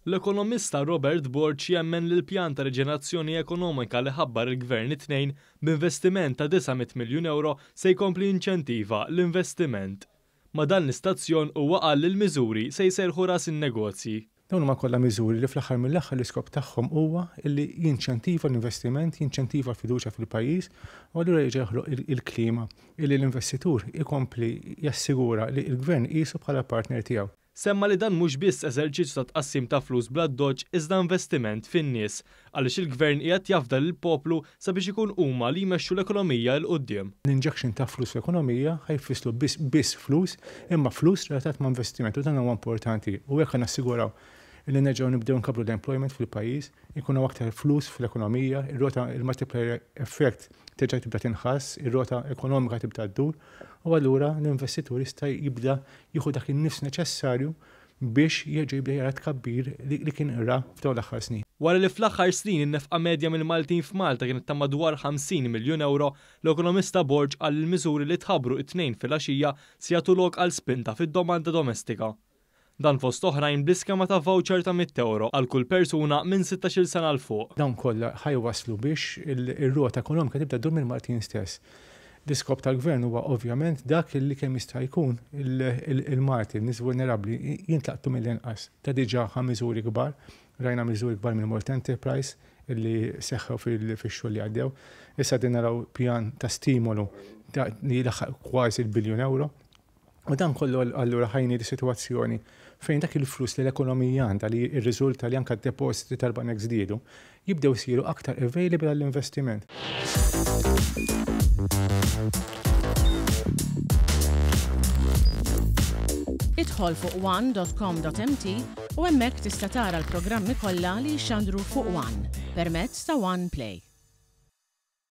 L-ekonomista Robert Borg jemmen li l-pjan ta' riġenerazzjoni ekonomika li ħabbar il-Gvern it-Tnejn b'investiment ta' 900 miljun ewro se jkompli jinċentiva l-investiment. Ma' dan l-istazzjon huwa qal li l-miżuri se jserrħu ras in-negozji. Dawn huma kollha miżuri li fl-aħħar mill-aħħar l-iskop tagħhom huwa li jinċentiva l-investiment, jinċentiva l-fiduċja fil-pajjiż u allura jerġa' joħloq il-klima illi l-investitur ikompli jassigura li l-Gvern iqisu bħala partner tiegħu. Semma li dan mhux biss eżerċizzju ta' tqassim ta' flus bl-addoċċ iżda investiment fin-nies għaliex il-Gvern qiegħed jafda lill-poplu sabiex ikun huma li jmexxu l-ekonomija 'l quddiem. L-injection ta' flus fl-ekonomija ħa jfisslu biss biss flus imma flus relatat ma' investiment u dan huwa importanti u hekk ħa nassiguraw li nerġgħu nibdew nkabbru l-employment fil-pajjiż, ikun hawn aktar flus fl-ekonomija, ir-rota il-multiplier effect terġa' tibda tinħass, ir-rota ekonomika tibda ddur u allura l-investitur jista' jibda jieħu dak in-nifs neċessarju biex jerġa' jibda jara t-tkabbir li kien ra f'dawn l-aħħar snin. Wara li fl-aħħar snin in-nefqa medja mill-Maltin f'Malta kienet ta' madwar 50 miljun ewro, l-ekonomista Borg qal li l-miżuri li tħabbru t-Tnejn filgħaxija se jagħtu lok għal spinta fid-domanda domestika. Dan fost oħrajn bl-iskema ta' voucher ta' mitt ewro għal kull persuna minn sittax-il sena 'l fuq. Dawn kollha ħa jwasslu biex ir-rota ekonomika tibda ddur mill-Maltin stess. L-iskop tal-Gvern huwa ovvjament dak li kemm jista' jkun il-Malti, n-nies vulnerabbli jintlaqtu mill-inqas. Ta' diġà ħa miżuri kbar, rajna miżuri kbar mill-Malta Enterprise li seħħew fix-xhur li għaddew. Issa qegħdin naraw pjan ta' stimolu li jlaħħaq kważi l-biljun ewro. U dan kollu allura ħa jniedi sitwazzjoni fejn dak il-flus li l-ekonomija għandha li rriżulta li anke d-depożiti tal-banek żdiedu, jibdew isiru aktar available għall-investiment. Idħol fuq one.com.mt u hemmhekk tista' tara l-programmi kollha li jixxandru fuq One permezz ta' One Play.